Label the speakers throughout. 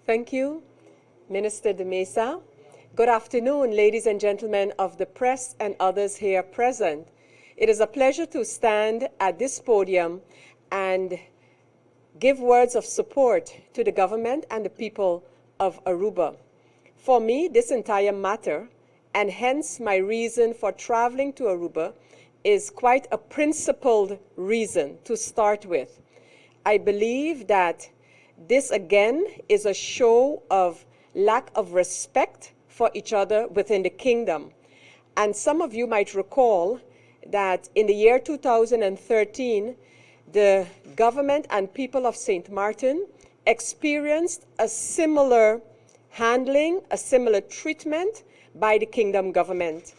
Speaker 1: Thank you, Minister de Meza. Good afternoon, ladies and gentlemen of the press and others here present. It is a pleasure to stand at this podium and give words of support to the government and the people of Aruba. For me, this entire matter, and hence my reason for traveling to Aruba, is quite a principled reason to start with. I believe that this again is a show of lack of respect for each other within the kingdom. And some of you might recall that in the year 2013, the government and people of St. Martin experienced a similar handling, a similar treatment by the kingdom government.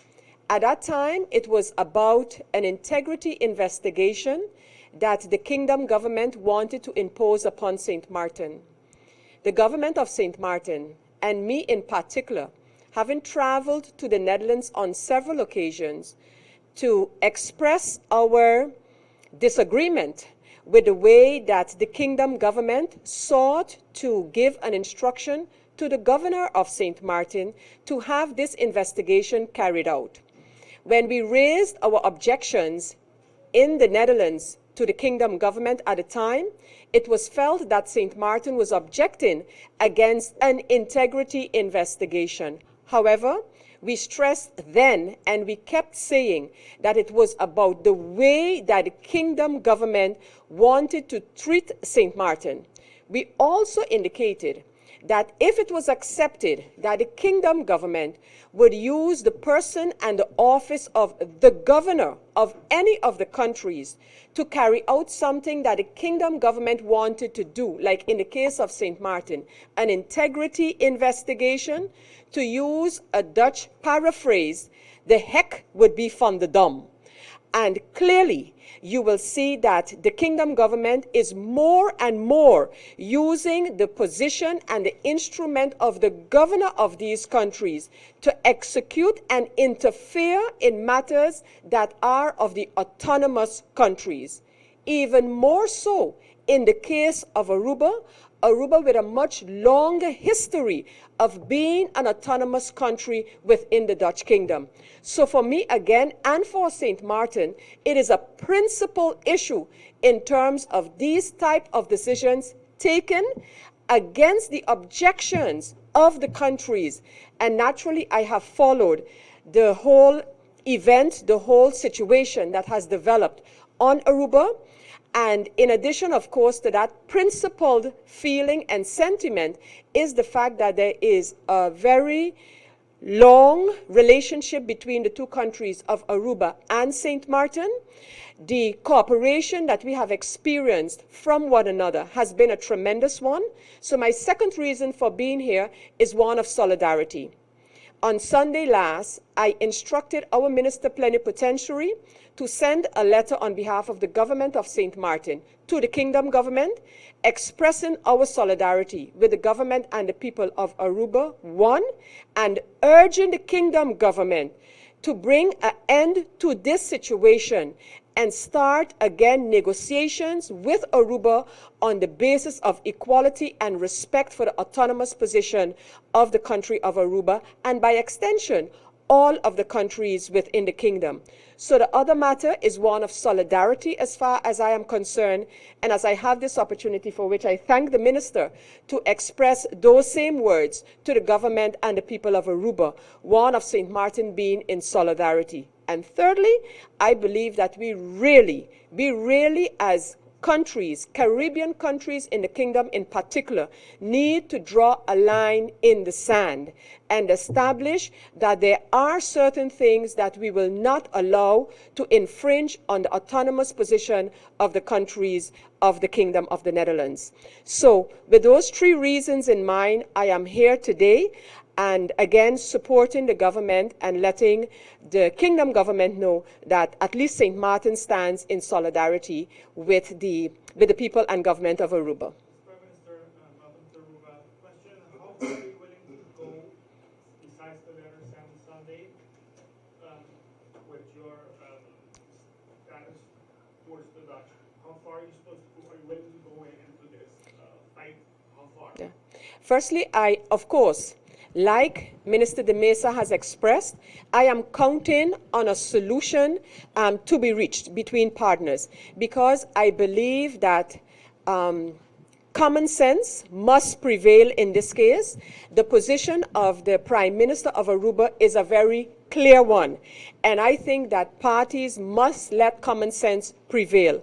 Speaker 1: At that time, it was about an integrity investigation that the kingdom government wanted to impose upon St. Martin. The government of St. Martin, and me in particular, having traveled to the Netherlands on several occasions to express our disagreement with the way that the kingdom government sought to give an instruction to the governor of St. Martin to have this investigation carried out. When we raised our objections in the Netherlands to the kingdom government at the time, it was felt that St. Martin was objecting against an integrity investigation. However, we stressed then and we kept saying that it was about the way that the kingdom government wanted to treat St. Martin. We also indicated that if it was accepted that the kingdom government would use the person and the office of the governor of any of the countries to carry out something that the kingdom government wanted to do, like in the case of St. Martin, an integrity investigation, to use a Dutch paraphrase, the heck would be from the dumb. And clearly, you will see that the kingdom government is more and more using the position and the instrument of the governor of these countries to execute and interfere in matters that are of the autonomous countries. Even more so in the case of Aruba, Aruba with a much longer history of being an autonomous country within the Dutch kingdom. So for me, again, and for St. Martin, it is a principal issue in terms of these type of decisions taken against the objections of the countries. And naturally, I have followed the whole event, the whole situation that has developed on Aruba. And in addition, of course, to that principled feeling and sentiment is the fact that there is a very long relationship between the two countries of Aruba and St. Martin. The cooperation that we have experienced from one another has been a tremendous one. So my second reason for being here is one of solidarity. On Sunday last, I instructed our Minister Plenipotentiary to send a letter on behalf of the government of St. Martin to the kingdom government, expressing our solidarity with the government and the people of Aruba, one, and urging the kingdom government to bring an end to this situation and start again negotiations with Aruba on the basis of equality and respect for the autonomous position of the country of Aruba and, by extension, all of the countries within the kingdom. So the other matter is one of solidarity as far as I am concerned, and as I have this opportunity, for which I thank the minister, to express those same words to the government and the people of Aruba, one of St. Martin being in solidarity. And thirdly, I believe that we really as countries, Caribbean countries in the kingdom in particular, need to draw a line in the sand and establish that there are certain things that we will not allow to infringe on the autonomous position of the countries of the Kingdom of the Netherlands. So, with those three reasons in mind, I am here today and again supporting the government and letting the kingdom government know that at least St. Martin stands in solidarity with the people and government of Aruba.
Speaker 2: Prime Minister, welcome to Aruba. Question, how far are you willing to go besides the letter sent on Sunday with your status towards the Dutch? How far are you supposed to, are you willing to go into this fight? How far?
Speaker 1: Yeah. Firstly, I, of course, like Minister de Mesa has expressed, I am counting on a solution to be reached between partners because I believe that common sense must prevail in this case. The position of the Prime Minister of Aruba is a very clear one. And I think that parties must let common sense prevail.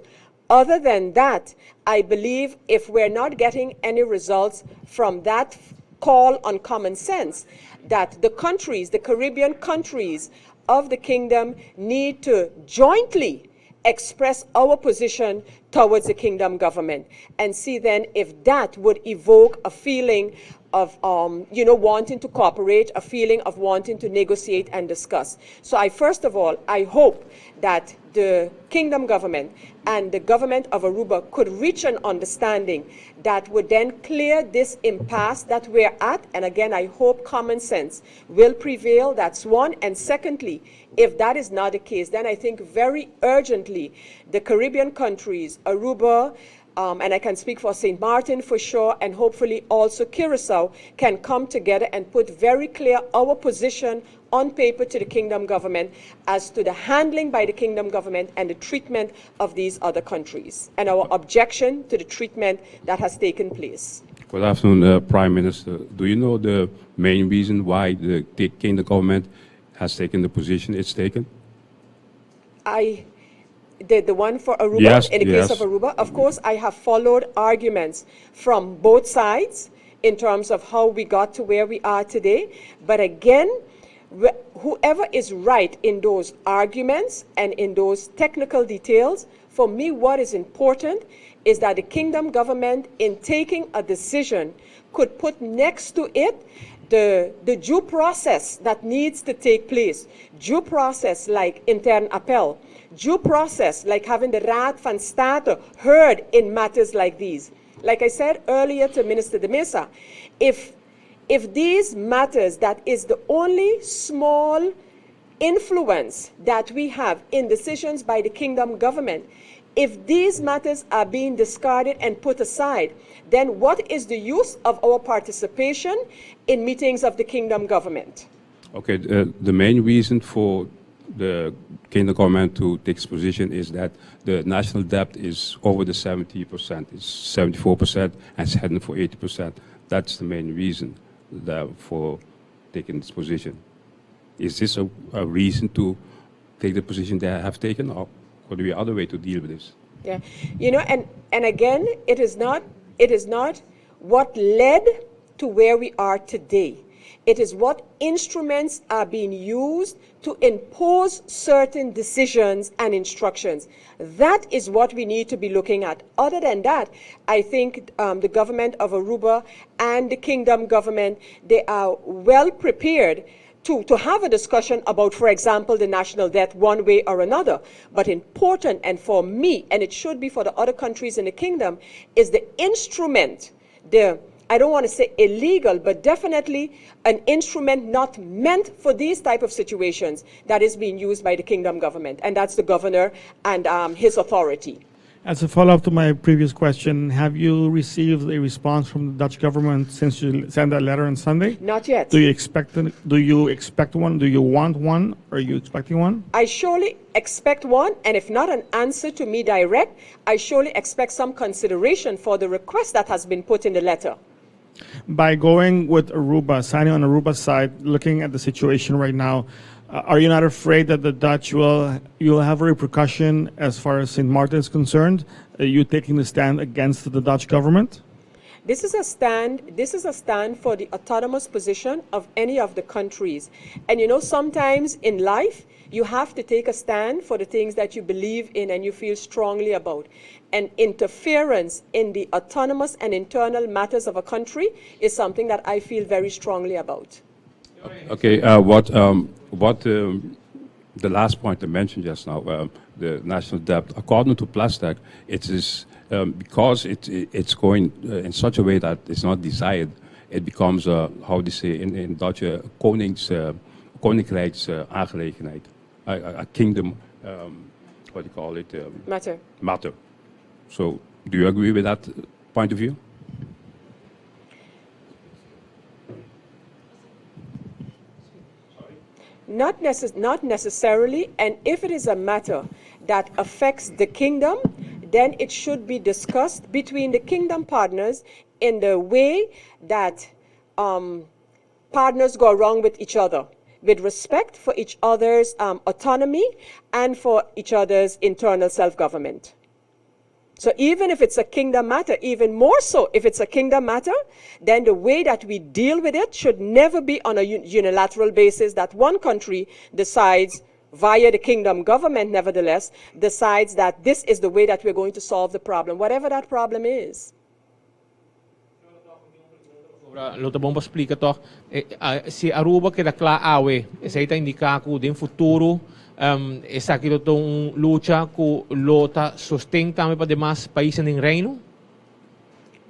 Speaker 1: Other than that, I believe if we're not getting any results from that call on common sense, that the countries, the Caribbean countries of the kingdom, need to jointly express our position towards the kingdom government and see then if that would evoke a feeling of wanting to cooperate, a feeling of wanting to negotiate and discuss. So I, first of all, I hope that the kingdom government and the government of Aruba could reach an understanding that would then clear this impasse that we're at. And again, I hope common sense will prevail. That's one. And secondly, if that is not the case, then I think very urgently the Caribbean countries, Aruba, and I can speak for St. Martin for sure, and hopefully also Curacao, can come together and put very clear our position on paper to the kingdom government as to the handling by the kingdom government and the treatment of these other countries and our objection to the treatment that has taken place.
Speaker 3: Good afternoon, Prime Minister. Do you know the main reason why the kingdom government has taken the position it's taken?
Speaker 1: The one for Aruba,
Speaker 3: Yes,
Speaker 1: in the case
Speaker 3: yes.
Speaker 1: of Aruba, of course, I have followed arguments from both sides in terms of how we got to where we are today. But again, whoever is right in those arguments and in those technical details, for me, what is important is that the kingdom government, in taking a decision, could put next to it the due process that needs to take place. Due process like intern appel. Due process like having the Raad van State heard in matters like these. Like I said earlier to Minister de Mesa, if these matters, that is the only small influence that we have in decisions by the kingdom government, if these matters are being discarded and put aside, then what is the use of our participation in meetings of the kingdom government?
Speaker 3: Okay, the main reason for the kingdom government to take this position is that the national debt is over the 70%. It's 74% and it's heading for 80%. That's the main reason for taking this position. Is this a reason to take the position they have taken, or could there be other way to deal with this?
Speaker 1: Yeah, and again, it is not what led to where we are today. It is what instruments are being used to impose certain decisions and instructions. That is what we need to be looking at. Other than that, I think the government of Aruba and the kingdom government, they are well prepared to have a discussion about, for example, the national debt one way or another. But important, and for me, and it should be for the other countries in the kingdom, is the instrument, the, I don't want to say illegal, but definitely an instrument not meant for these type of situations that is being used by the kingdom government, and that's the governor and his authority.
Speaker 2: As a follow-up to my previous question, have you received a response from the Dutch government since you sent that letter on Sunday?
Speaker 1: Not yet.
Speaker 2: Do you expect one? Do you want one? Are you expecting one?
Speaker 1: I surely expect one, and if not an answer to me direct, I surely expect some consideration for the request that has been put in the letter.
Speaker 2: By going with Aruba, signing on Aruba's side, looking at the situation right now, are you not afraid that the Dutch will you'll have a repercussion as far as St. Martin is concerned? You taking the stand against the Dutch government?
Speaker 1: This is a stand for the autonomous position of any of the countries. And sometimes in life, you have to take a stand for the things that you believe in and you feel strongly about. And interference in the autonomous and internal matters of a country is something that I feel very strongly about.
Speaker 3: Okay, what the last point I mentioned just now, the national debt, according to Plasterk, it is because it's going in such a way that it's not desired, it becomes, a, how do you say in Dutch, koninkrijks aangelegenheid. A kingdom, what do you call it?
Speaker 1: Matter.
Speaker 3: Matter. So, do you agree with that point of view?
Speaker 1: Not, necess not necessarily, and if it is a matter that affects the kingdom, then it should be discussed between the kingdom partners in the way that partners go along with each other, with respect for each other's autonomy and for each other's internal self-government. So even if it's a kingdom matter, even more so if it's a kingdom matter, then the way that we deal with it should never be on a unilateral basis that one country decides via the kingdom government, nevertheless, decides that this is the way that we're going to solve the problem, whatever that problem is.
Speaker 4: Lo ta bon pa splika toch, si Aruba keda kla awe, esei ta indiká ku den futuro esaki lo ta un lucha ku lo ta sosten tambe pa demas paisnan den Reino?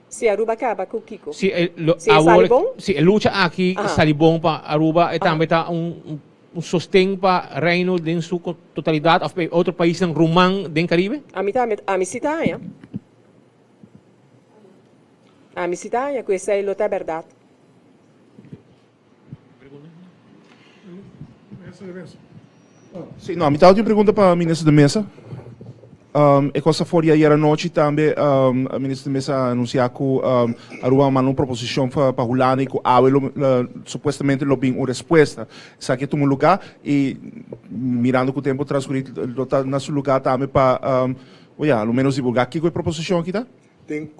Speaker 1: Si Aruba kaba ku kiko?
Speaker 4: Si e, lo,
Speaker 1: Si e sali bon?
Speaker 4: Si e lucha aki sali bon pa Aruba, e tambe ta un sosten pa Reino den su totalidat òf pa e otro paisnan ruman den Karibe?
Speaker 1: Ami ta, ami si ta haña. Ami si ta haña ku esei lo ta bèrdat.
Speaker 5: Sí, no, mi tabata tin un pregunta pa Minister de Meza. E kos a for di ayer anochi tambe Minister de Meza a anunsiá ku Aruba a manda un proposishon pa Hulanda i ku awe lo supuestamente lo bin un respuesta. Esaki a tuma lugá i mirando ku tempu transkurí lo ta na su lugá tambe pa oya, lo menos divulgá kiko e proposishon aki ta.
Speaker 6: Tin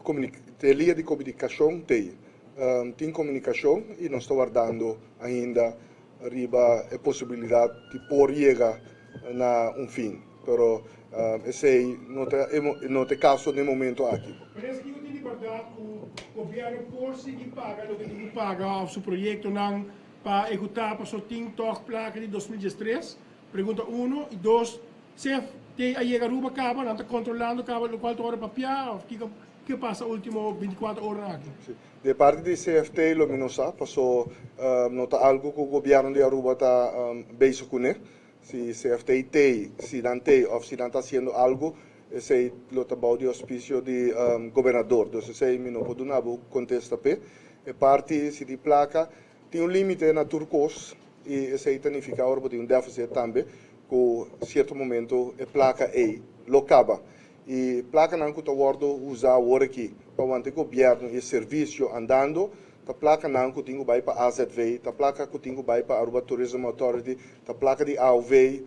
Speaker 6: e lia di komunikashon t'ei. Tin komunikashon i nos ta wardando ainda riba e posibilidat di por yega na un fin. Pero esei no ta no ta e kaso den momento aki.
Speaker 2: Parece ki tin di bèrdat ku gobièrnu por sigui paga loke tin ku paga òf su proyektonan pa ehekutá pasobra tin tòg plaka di 2013? Pregunta uno y dos, CFT a yega Aruba caba, nan ta controlando caba locual ta ora papia of kico kico pasa ultimo 24 oranan aki?
Speaker 6: Si, di e parti di CFT lo mi no sa, paso no ta algo cu gobierno di Aruba ta bezig cune. Si CFT t'ey, si nan t'ey of si nan ta haciendo algo, esey lo ta bao di auspicio di gobernador. Dus esey mi no por duna bo contesta p'e. E parti si di placa, Tin un límite na tur kos i esei ta nifiká ora bo tin un défisit tambe ku sierto momento e plaka ei lo kaba. I plakanan ku ta wòrdu usá awor aki pa wanta e gobièrnu i e servisio andando ta plakanan ku tin ku bai pa AZV, ta plaka ku tin ku bai pa Aruba Tourism Authority, ta plaka di AOV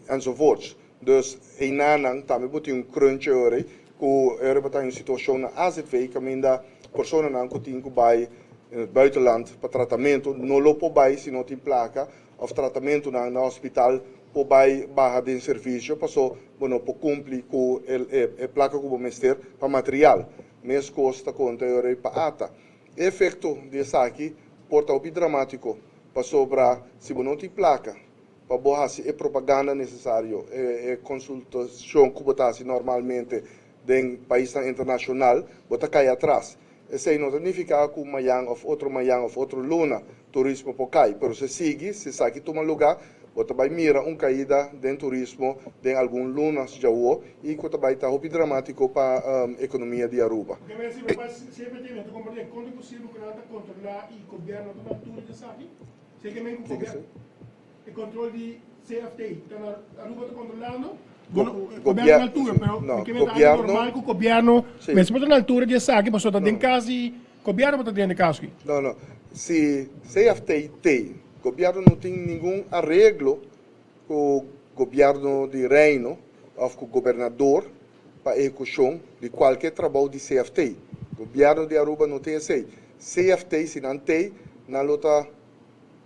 Speaker 6: enzovoorts. Dus einanan tambe bo tin un crunch ora ei ku ora bo ta den un situashon na AZV kaminda personanan ku tin ku bai in het buitenland pa tratamentu no lo por bai si no tin plaka òf tratamentunan na hospital por bai baha den servisio paso bo no por kumpli ku e plaka ku bo mester pa material. Meskos ta konta e ora ei pa ata. E efekto di esaki por ta hopi dramátiko pasobra si bo no tin plaka pa bo hasi e propaganda nesesario, e konsultashon ku bo ta hasi normalmente den paisnan internashonal, bo ta kai atras. Esei no ta nifiká ku mayan òf otro mayan òf otro luna turismo por kai, pero si sigui, si esaki tuma lugá, bo ta bai mira un kaida den turismo den algun lunas djawo i ku ta bai ta hopi dramátiko pa ekonomia di Aruba.
Speaker 2: Oke, men si bo pa CFT mi ta komprendé kon ta posibel ku nan ta kontrolá i gobièrnu no ta na altura di esaki? Seke men ku e control di CFT ta na Aruba ta controlando? Gobierno na altura, pero mi ke men ta algo normal ku gobierno mester por ta na altura di esaki pasobra ta den kas di gobierno bo ta den e kas aki.
Speaker 6: No, no. Si CFT t'ei, gobierno no tin ningun areglo ku gobierno di Reino of ku gobernador pa ehekushon di kualke trabou di CFT. Gobierno di Aruba no tin esei. CFT si nan t'ei, nan lo ta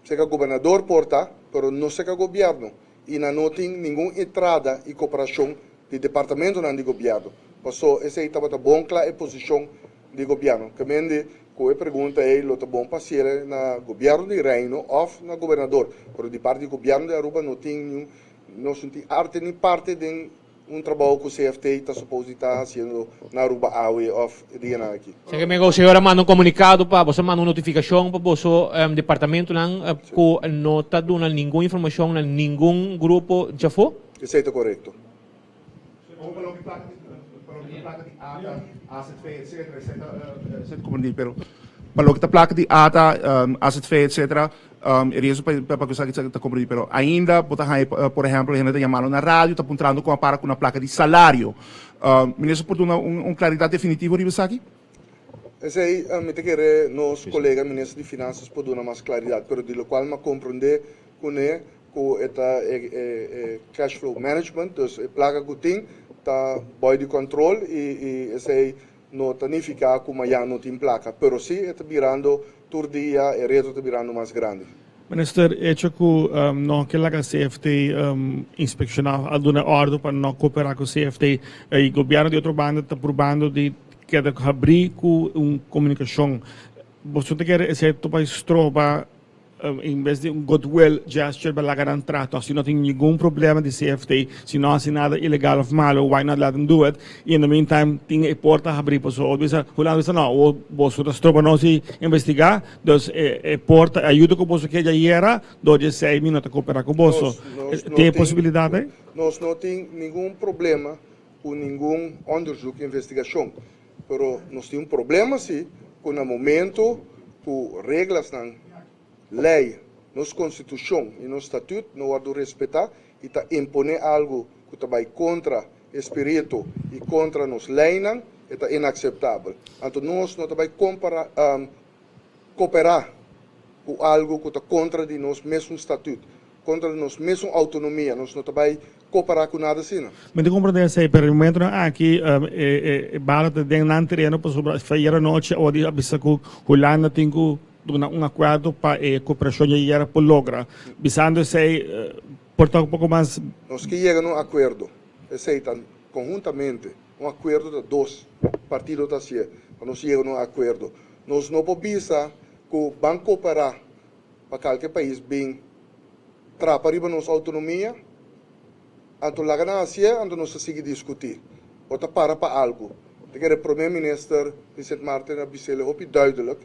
Speaker 6: Seka gobernador por ta, pero no seka gobierno y nan no tin ningun entrada y cooperacion di departamentonan di gobierno. Paso esey tabata bon cla e posicion di gobierno. Kemende cu e pregunta ey lo ta bon pa haciele na gobierno di Reino of na gobernador, pero di parti di gobierno di Aruba no tin niun, nos no tin arte ni parte den Un trabou ku CFT ta supos di ta hasiendo na Aruba awe òf e dianan aki.
Speaker 4: Señor Mego, señor a manda un komunikado pa boso a manda un notifikashon pa boso departamentonan ku no ta duna ningun informashon na ningun grupo djafó?
Speaker 6: Esei ta korekto.
Speaker 5: Como pa loke plaka di pa loke ta plaka di ata, azv etcetera esei ta esei ta komprendí pero pa loke ta plaka di ata, azv etcetera. E riesgo pa pa ku esaki ta komprendí, pero ainda bo ta haña por ehèmpel hende ta yamando na radio ta puntrando kon a para ku nan plaka di salario. Minister por duna un klaridat definitivo riba esaki?
Speaker 6: Esei mi ta kere nos kolega minister di Finansas por duna mas klaridat, pero di lokual mi a komprendé kuné ku e ta e cash flow management, dus e plaka ku tin ta boi di kòntròl i esei no ta nifiká ku mayan no tin plaka, pero sí e ta birando tur dia e reto ta birando mas grandi.
Speaker 2: Minister, echo ku no ke laga CFT inspekshoná a duna òrdu pa no koperá ku CFT i gobièrnu di otro banda ta purbando di keda habrí ku un komunikashon. Boso ta kere esei ta bai stroba En bes di un goodwill gesture pa laga nan traha tok si no tin ningun problema di CFT, si no hasi nada ilegal of malo, why not let them do it? Y in the meantime tin e porta habri pasobra otro bisa, Hulanda bisa no, awor boso ta stroba nos di investiga, dus e porta, e ayuda ku boso ke dja yera, dor di esei mi no ta koopera ku boso. Tin e posibilidad ei?
Speaker 6: Nos no tin ningun problema ku ningun onderzoek, investigashon, Pero nos tin un problema si cu na momento cu reglasnan, ley, nos constitucion y nos statuut no wordo respeta y ta impone algo cu ta bay contra e spirito y contra nos leynan, e ta inaceptabel. Anto nos no ta bay compara, coopera cu algo cu ta contra di nos mesun statuut, contra di nos mesun autonomia, nos no ta bay coopera cu nada asina.
Speaker 2: Mi ta comprende esey, pero e momentonan aki e bala ta den nan tereno pasobra ayer anochi a worde a bisa cu Hulanda tin cu duna un acuerdo pa e cooperacion di ayer por logra. Bisando esey por ta un poco mas.
Speaker 6: Nos ke yega na un acuerdo, esey ta conhuntamente. Un akuerdo ta dos partido ta hasié pa nos yega na un akuerdo. Nos no por bisa ku ban koperá pa kalke pais bin trapa riba nos outonomia, anto laga nan hasié, anto nos ta sigui diskutí. Bo ta para pa algu. Ta kere Prome Minister di Sint Maarten a bis'el hopi duidelik,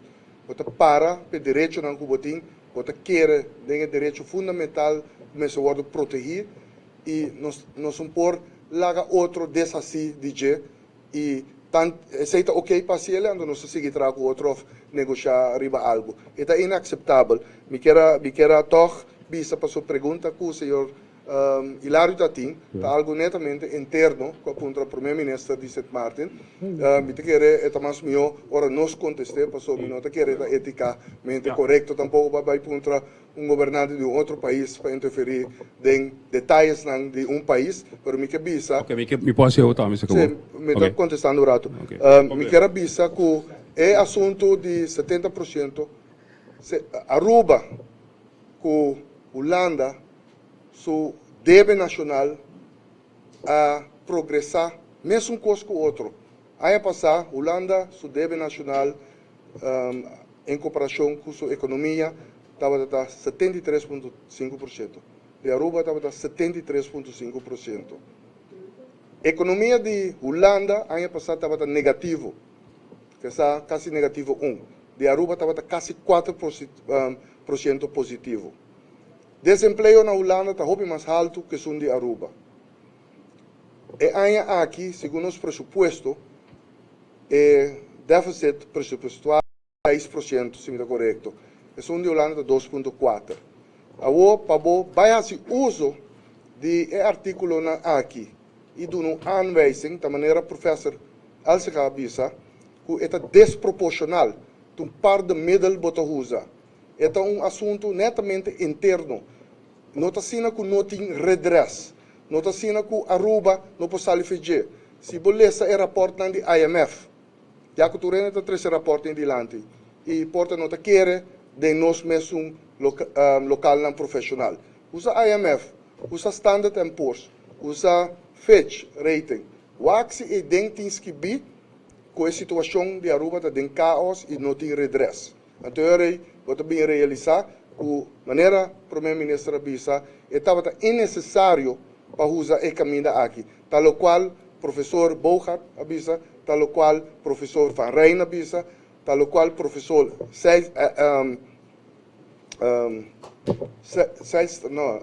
Speaker 6: bo ta para pa e derechonan ku bo tin, bo ta kere den e derecho fundamental ku mester wòrdu protegí i nos nos un por laga otro deshasí di dje i tan esei ta okey pa hasi el anto nos ta sigui traha ku otro òf negoshá riba algu. E ta inakseptabel. Mi kier a mi kier a tòg bisa pa su pregunta ku señor Hilario ta tin ta algu netamente interno ku a puntra prome minister di Sint Maarten. Mi ta kere e ta mas mihó ora nos kontest'é pasobra mi no ta kere ta etikamente korekto tampoko pa bai puntra un gobernante di un otro pais pa interferí den detayesnan di un pais, pero mi ke bisa.
Speaker 3: Ok, mi ke, mi por hasi otro tambe si
Speaker 6: Sí, mi ta kontestando un ratu. Mi kier a bisa ku e asuntu di 70%, Aruba ku Hulanda su debe nashonal a progresá mesun kos ku otro. Aña pasá Hulanda su debe nashonal en komparashon ku su ekonomia tabata ta 73.5%. Di Aruba tabata 73.5%. Ekonomia di Hulanda aña pasá tabata negativo, kesa kasi negativo un. Di Aruba tabata kasi 4% positivo. Desempleo na Hulanda ta hopi mas haltu ku esun di Aruba. E aña aki, segun nos presupuesto, e deficit presupuestual ta 6%, si mi ta korekto. Esun di Hulanda ta 2.4. Awor, pa bo bai hasi uso di e artíkulonan aki i duna un aanwijzing, ta manera Professor Elsinga a bisa, ku e ta desproporshonal, ta un par de middel bo ta usa. E ta un asuntu netamente interno. No ta asina ku no tin redres. No ta asina ku Aruba no por sali fe dje. Si bo lesa e rapòrtnan di IMF, ya ku tur hende ta trese rapòrtnan dilanti i por ta no ta kere den nos mesun lokalnan profeshonal. Usa IMF, usa Standard and Poor's, usa Fitch Rating. Wak si eiden tin skibí ku e situashon di Aruba ta den kaos i no tin redres. Anto e rei bo ta bin realisá ku, manera Prome Minister a bisa, e tabata innesesario pa usa e kaminda aki. Ta lokual Profesor Boogaard a bisa, ta lokual Profesor Van Rijn a bisa, ta lokual Profesor Zijlstra, no,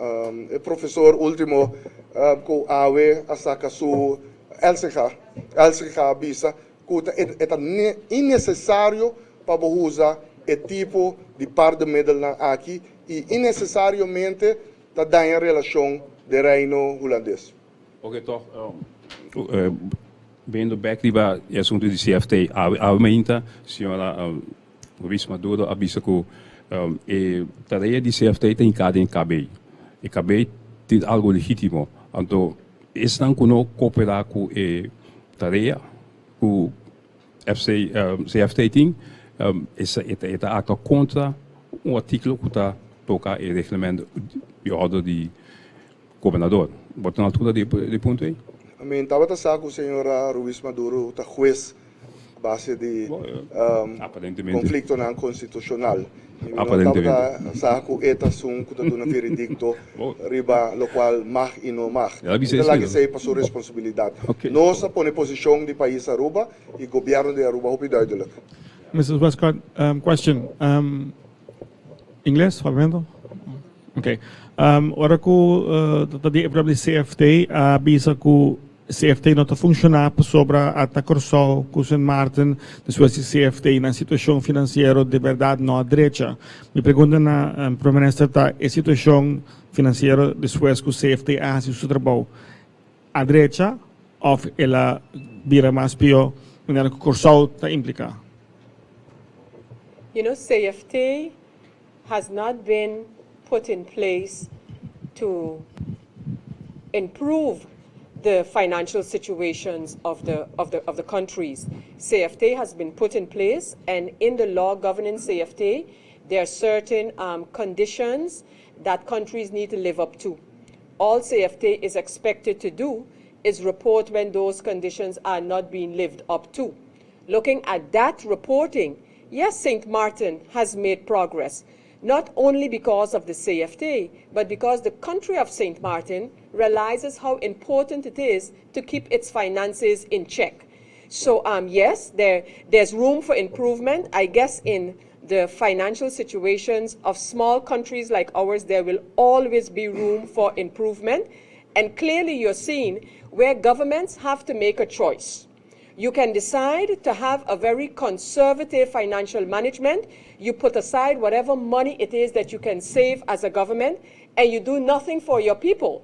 Speaker 6: e profesor ultimo ku awe a saka su Elsinga, Elsinga a bisa ku ta e ta innesesario pa bo usa e tipo di. di par de middelnan aki y innecesariamente ta daña relacion den Reino Hulandes.
Speaker 3: Ok toch, bendo bek riba e asunto di CFT, awe awe mainta señora Ruiz Maduro a bisa cu e tarea di CFT ta hinca den KB. E KB tin algo legitimo, anto esnan cu no coopera cu e tarea cu FC, CFT tin, e ta actua contra un articulo cu ta toca e reglamento di orde di gobernador. Bo ta na altura di e punto ei?
Speaker 6: Mi tabata sa cu señora Ruiz Maduro ta huez a base di conflictonan constitucional. Y mi no tabata sa cu e ta esun cu ta duna veredicto riba locual mag y no mag. Mi ta laga esey pa su responsabilidad. Nos a pone posicion di pais Aruba y gobierno di Aruba hopi duidelijk.
Speaker 2: Mrs. Westcott, question. Ingles, Papiamento? Ok. Ora cu ta di e problema di CFT a bisa cu CFT no ta funciona pasobra ata Corsou cu Sint Maarten despues di CFT nan situacion financiero de berdad no a drecha. Mi pregunta na Prome Minister ta e situacion financiero despues cu CFT a haci su trabou a drecha of el a bira mas pio manera cu Corsou ta implica?
Speaker 1: You know CFT has not been put in place to improve the financial situations of the, of the, of the countries. CFT has been put in place, and in the law governing CFT, there are certain conditions that countries need to live up to. All CFT is expected to do is report when those conditions are not being lived up to. Looking at that reporting, yes, St. Martin has made progress, not only because of the CFT, but because the country of St. Martin realizes how important it is to keep its finances in check. So, yes, there's room for improvement. I guess in the financial situations of small countries like ours, there will always be room for improvement. And clearly you're seeing where governments have to make a choice. You can decide to have a very conservative financial management. You put aside whatever money it is that you can save as a government, and you do nothing for your people.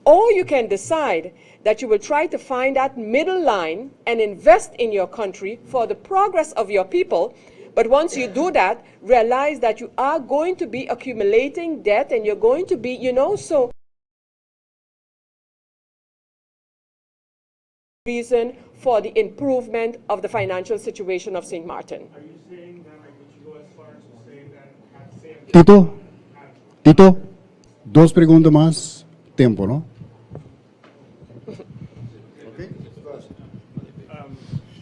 Speaker 1: Or you can decide that you will try to find that middle line and invest in your country for the progress of your people. But once you do that, realize that you are going to be accumulating debt and you're going to be, so reason for the improvement of the financial situation of St. Martin.
Speaker 2: Are you saying that, like, would you go as far as to say that had CFT
Speaker 7: Tito, Tito, dos pregunta mas, tempo, no?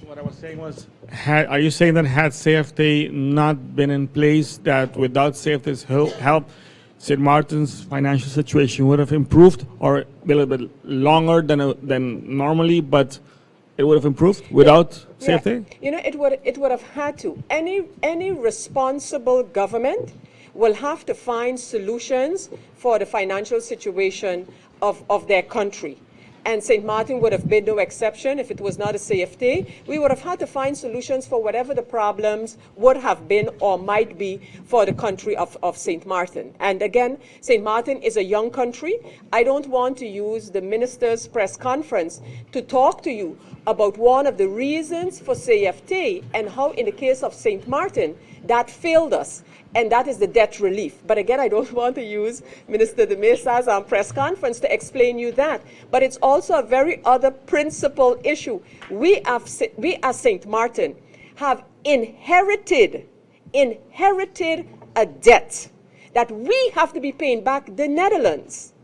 Speaker 2: What I was saying was, are you saying that had CFT not been in place, that without CFT's help, St. Martin's financial situation would have improved, or a little bit longer than normally, but it would have improved without CFT?
Speaker 1: Yeah. It would have had to. Any responsible government will have to find solutions for the financial situation of their country. And St. Martin would have been no exception if it was not a CFT. We would have had to find solutions for whatever the problems would have been or might be for the country of St. Martin. And again, St. Martin is a young country. I don't want to use the minister's press conference to talk to you about one of the reasons for CFT and how, in the case of St. Martin, that failed us and that is the debt relief. But again, I don't want to use Minister de Mesa's press conference to explain you that. But it's also a very other principal issue. We as St. Martin have inherited a debt that we have to be paying back the Netherlands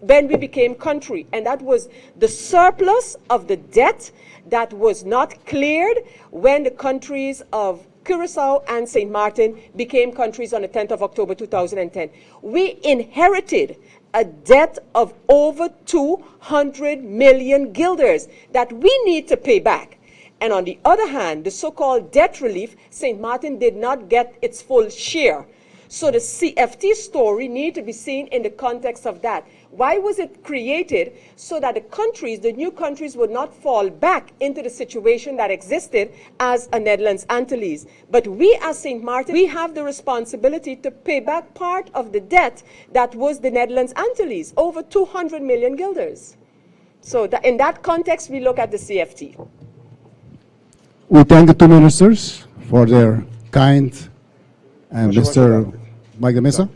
Speaker 1: when we became country. And that was the surplus of the debt that was not cleared when the countries of Curacao and St. Martin became countries on the 10th of October 2010. We inherited a debt of over 200 million guilders that we need to pay back. And on the other hand, the so-called debt relief, St. Martin did not get its full share. So the CFT story need to be seen in the context of that. Why was it created? So that the countries, the new countries, would not fall back into the situation that existed as a Netherlands Antilles. But we as St. Martin, we have the responsibility to pay back part of the debt that was the Netherlands Antilles, over 200 million guilders. So that, in that context, we look at the CFT.
Speaker 7: We thank the two ministers for their kind and
Speaker 6: Mucho
Speaker 7: Mr.
Speaker 6: gracias.
Speaker 7: Mike de Meza.